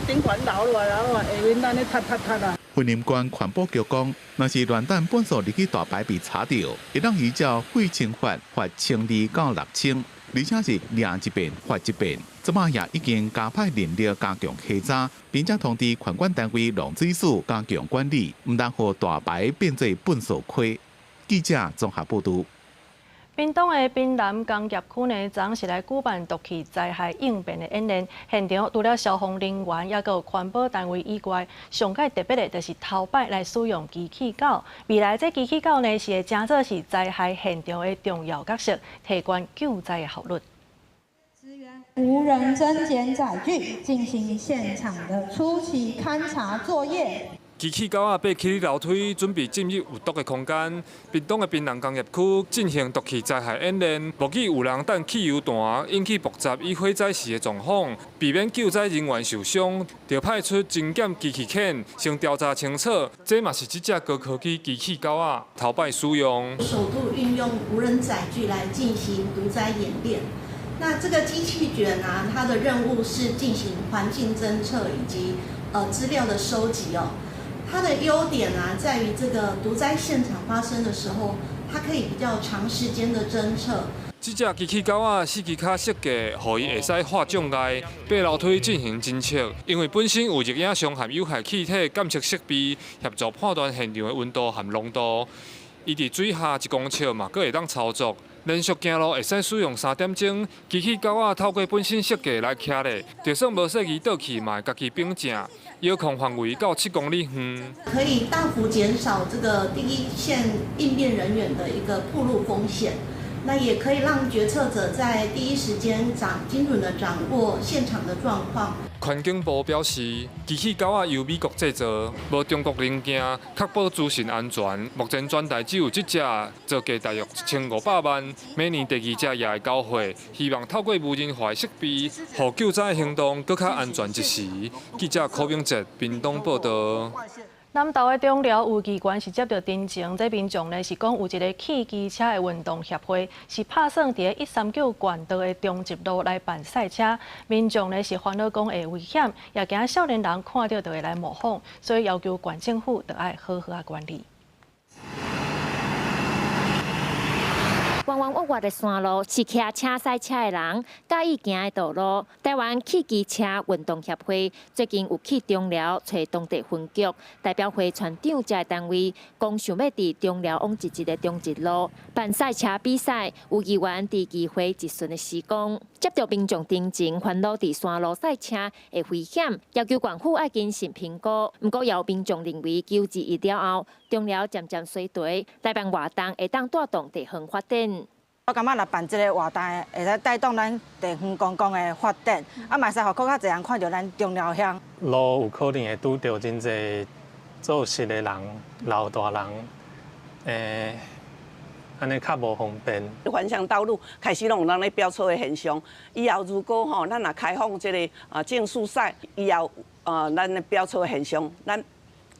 頂懸流落來，然後下面按呢踢踢踢啊。雲林縣環保局講，若是亂擲糞埽入去大排被查著，會當依照廢清法罰1200到6000，而且是抓一遍罰一遍。這擺也已經加派人力加強稽查，並且通知環管單位農水署加強管理，毋通予大排變做糞埽溪。記者綜合報導。屏東的屏南工業區呢，昨昏是來舉辦毒氣災害應變的演練。現場除了消防人員，抑閣有環保單位以外，上蓋特別的就是頭擺來使用機器狗。未來這機器狗呢，是會成做是災害現場的重要角色，提懸救災的效率。無人偵檢載具進行現場的初期勘查作業。機器狗仔爬起樓梯，準備進入有毒的空間。屏東的屏南工業區進行毒氣災害演練，目擊有人擲汽油彈引起爆炸與火災時的狀況，避免救災人員受傷，就派出偵檢機器犬先調查清楚。這嘛是這隻高科技機器狗仔頭擺使用。首度運用無人載具來進行毒災演練。那這個機器犬啊，它的任務是進行環境偵測以及資料的收集哦。它的優點啊，在於這個毒災現場發生的時候，它可以比較長時間的偵測。這隻機器狗仔四支跤設計，予伊會使跨障礙、爬樓梯進行偵測。因為本身有熱影像和有害氣體監測設備，協助判斷現場的溫度和濃度。伊佇水下1公尺嘛，閣會當操作。連續行路會使使用3點鐘。機器狗仔透過本身設計來騎咧，就算無細緻倒去，嘛會家己反正，遙控範圍到7公里遠。可以大幅減少這個第一線應變人員的一個暴露風險，那也可以讓決策者在第一時間精準的掌握現場的狀況。環境部表示，機器狗仔由美國製造，無中國零件，確保資訊安全。目前全台只有這隻，造價大約1500萬。明年第二隻也會交貨，希望透過無人化設備，予救災行動閣較安全一時。記者柯明哲屏東報道。南投的中寮有議員是接著陳情，這民眾呢是講有一个汽機車的運動協會是拍算佇139縣道的中集路來辦賽車，民眾呢是煩惱講會危險，也驚少年人看著就會來模仿，所以要求縣政府著愛好好仔管理。彎彎彎彎的山路是騎車賽車的人佮意行的道路。台灣汽機車運動協會最近有去中寮揣當地分局代表會船長這个單位，講想欲佇中寮往一一的中集路辦賽車比賽。有議員佇議會質詢的時講，接著民眾陳情煩惱佇山路賽車會危險，要求縣府愛謹慎評估。毋過，有民眾認為9·21了後，中寮漸漸衰退，來辦活動會當帶動地方發展。我感覺若辦這个活動，會使帶動咱地方觀光的發展，啊，嘛會使予閣較濟人看著咱中寮鄉。路有可能會拄著真濟做事的人、老大人，按呢較無方便。環鄉道路開始攏有人咧飆車的現象，以後如果吼咱若開放這个競速賽，以後咱的飆車的現象，咱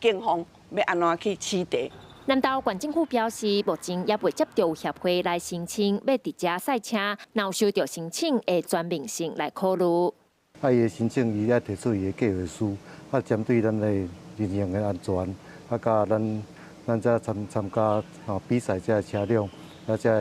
警方欲按怎去取締？南投縣政府表示，目前猶未接著有協會來申請欲佇遮賽車，若有收著申請，會全面性來考慮。啊，伊的申請，伊愛提出伊的計劃書，啊，針對咱的人員的安全，啊，佮咱遮參加比賽這个車輛，啊，這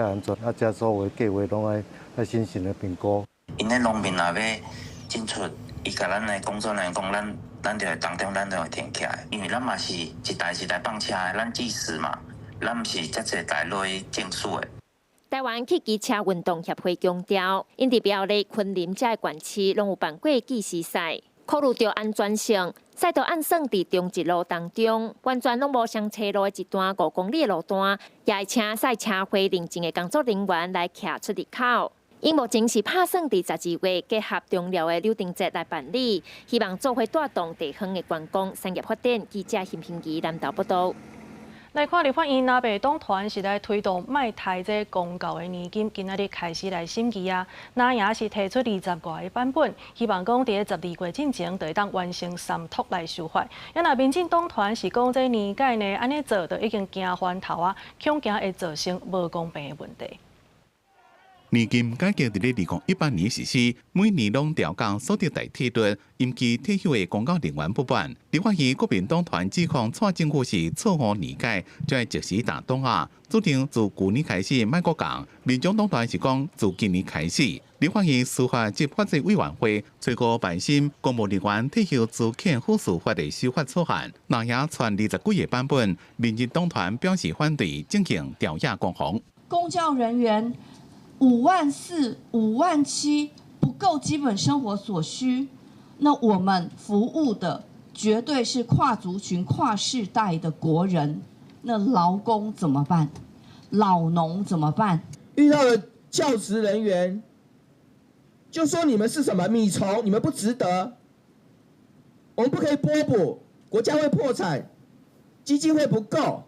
安全，啊，這所有的計劃攏愛審慎的評估。𪜶咧農民若欲進出，伊共咱的工作人員講，咱就會當中，咱就會停起來，因為咱嘛是一台一台放車的，咱計時嘛，咱毋是遮濟台落去競速的。台灣汽機車運動協會強調，𪜶佇苗栗、雲林遮个縣市攏有辦過計時賽，考慮著安全性，賽道按算佇中集路當中，完全攏無雙車路的一段5公里的路段，也會請賽車會認證的工作人員來徛出入口。𪜶目前是拍算佇12月結合中寮的柳丁節來辦理，希望做伙帶動地方的觀光產業發展。記者邢平儀南投報導。來看立法院藍白黨團是來推動賣刣這公教的年金，今仔日開始來審議啊。藍營是提出20外个版本，希望講佇12月進前就會當完成三讀來修法。啊，若民進黨團是講這年改呢，按呢做就已經行翻頭啊，恐驚會造成無公平的問題。年金改革佇咧2018年實施，每年攏調降所得代替率，引起退休的公教人員不滿。立法院國民黨團指控蔡政府是錯誤年改，將會即時打擋啊！主張自舊年開始莫閣降。民眾黨團是講自今年開始。立法院司法及法制委員會初步辦審公務人員退休資遣輔助法的修法草案，藍營傳20幾個版本，民進黨團表示反對，進行朝野攻防。公教人員5萬4、5萬7不夠基本生活所需，那我們服務的絕對是跨族群、跨世代的國人，那勞工怎麼辦？老農怎麼辦？遇到了教職人員，就說你們是什麼米蟲，你們不值得，我們不可以撥補，國家會破產，基金會不夠。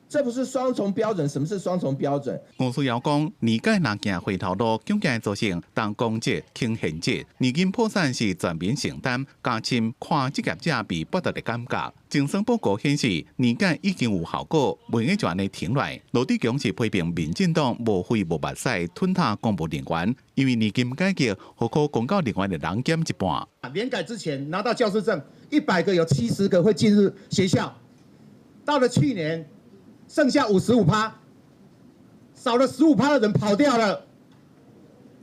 這不是雙重標準？什麼是雙重標準？吳思瑤講，年改若行回頭路，恐驚造成重公職輕現職，年金破產是全民承擔，加深看職業者被剝奪的感覺。精算報告顯示，年改已經有效果，袂用就按呢停落來。羅智強是批評民進黨無血無目屎吞吞公務人員，因為年金改革，予公教人員的人減一半。年改之前拿到教師證，100個有70個會進入學校，到了去年。剩下55趴，少了15趴的人跑掉了。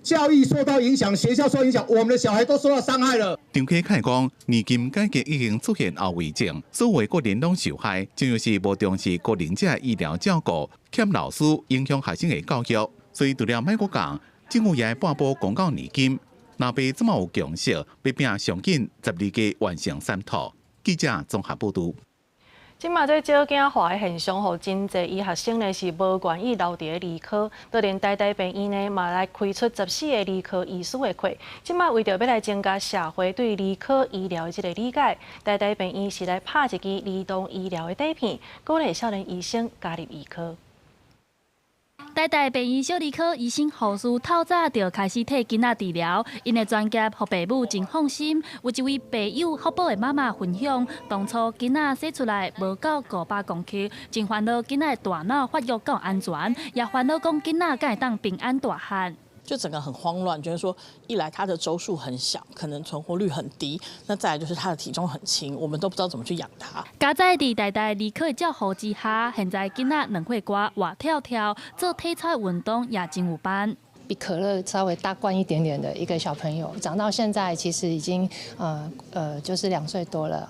教育受到影響，學校受影響，我們的小孩都受到傷害了。張啟楷講，年金改革已經出現後遺症，所有國人攏受害，主要是無重視高齡者醫療照顧，欠老師影響學生的教育。所以除了莫閣講，政府也愛半步公告年金，若欲這麼有共識，欲拼上緊12個完成三套。記者綜合報導。這馬這少囝化的現象，予真濟醫學生呢是無願意留佇咧兒科，就連台大病院呢嘛來開出14個兒科醫師的缺。這馬為著欲來增加社會對兒科醫療的這个理解，台大病院是來拍一支兒童醫療的底片，鼓勵少年醫生加入兒科。台大病院小兒科醫生護士透早就開始替囡仔治療，𪜶的專業予爸母真放心。有一位爸友福寶的媽媽分享，當初囡仔生出來無夠500公克，真煩惱囡仔的大腦發育夠安全，也煩惱講囡仔敢會當平安大漢。就整個很慌亂，覺得說一來他的週數很小，可能存活率很低；那再來就是他的體重很輕，我們都不知道怎麼去養他。佳哉佇台大兒科的照護之下，現在囡仔2歲外活跳跳，做體操運動也真有範。比可樂稍微大罐一點點的一個小朋友，長到現在其實已經就是2歲多了，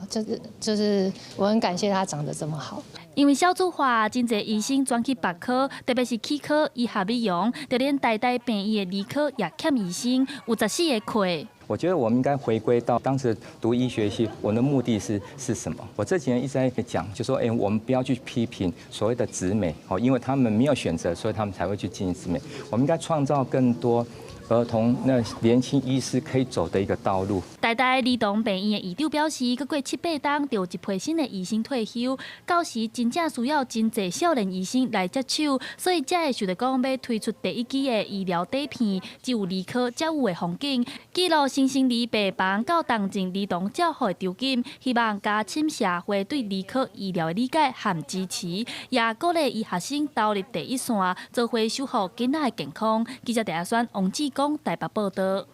就是我很感謝他長得這麼好。因為少子化，真濟醫生轉去別科，特別是齒科、醫學美容，就連台大病院的兒科也欠醫生，有14個缺。我覺得我們應該回歸到當時讀醫學系，我們的目的是什麼？我這幾年一直在講，就說，欸，我們不要去批評所謂的植美，哦，因為他們沒有選擇，所以他們才會去進行植美。我們應該創造更多兒童那年輕醫師可以走的一個道路。台大兒童病院的院長表示，閣過7、8冬，就有一批新的醫生退休，到時真正需要真濟少年醫生來接手，所以才會想著講欲推出第一支的醫療底片，只有兒科才有的風景，記錄新生兒病房到重症兒童照護的場景，希望加深社會對兒科醫療的理解和支持，也鼓勵醫學生投入第一線，做伙守護囡仔的健康。記者鄭亞宣、王志剛台北報導。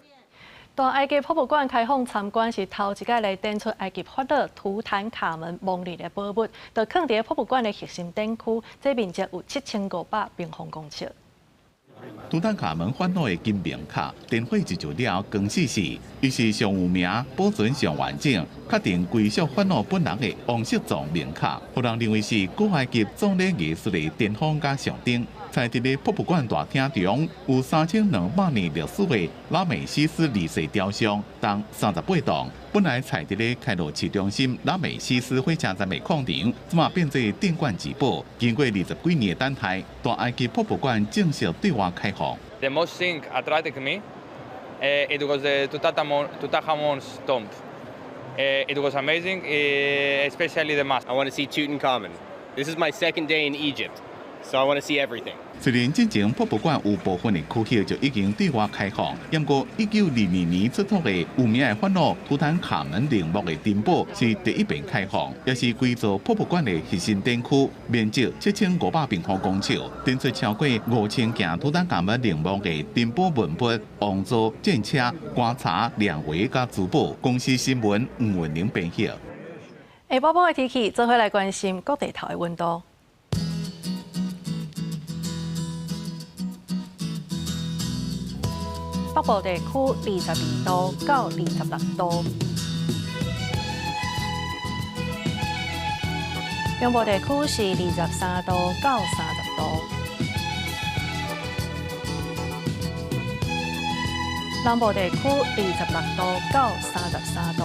大埃及博物館開放參觀是頭一擺來展出埃及法老圖坦卡門墓裡的寶物，就囥佇博物館的核心展區，這面積有7500平方公尺。圖坦卡門法老的金銘鑰，電火一照了光死死，伊是上有名、保存上完整、確定歸屬法老本人的王室葬銘鑰，予人認為是古埃及葬禮藝術的巔峰佮象徵。在佇咧博物館大廳中，有3200年歷史的拉美西斯二世雕像，重38噸。本來設佇咧開羅市中心拉美西斯火車站的廣場，這馬變做鎮館之寶。經過20幾年的等待，大埃及博物館正式對外開放。 The most thing attracted me, it was the Tutankhamun's tomb. It was amazing, especially the mask. I want to see Tutankhamun. This is my second day in Egypt, so I want to see everything. 雖然進前博物館有部分的區域就已經對外開放，不過1922年出土的有名的法老圖坦卡門陵墓的珍寶是第一遍開放，也是規座博物館的核心展區，面積7500平方公尺，展出超過5000件圖坦卡門陵墓的珍寶文物、王座、戰車、棺材、靈位佮珠寶。公視新聞吳文玲編譯。下晡晡的天氣，做伙來關心各地頭的溫度。北部地區22度到26度，中部地區是23度到30度，南部地區26度到33度，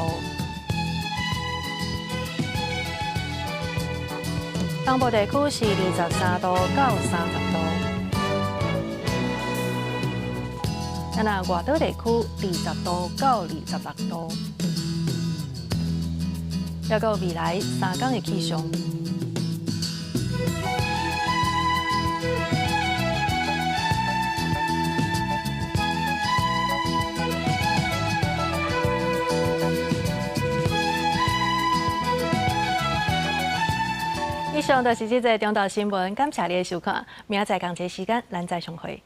東部地區是23度到30度。那外島地區20度到26度，抑閣未來3工的氣象。以上就是這節中晝新聞，感謝你的收看，明仔載仝這時間，咱再相會。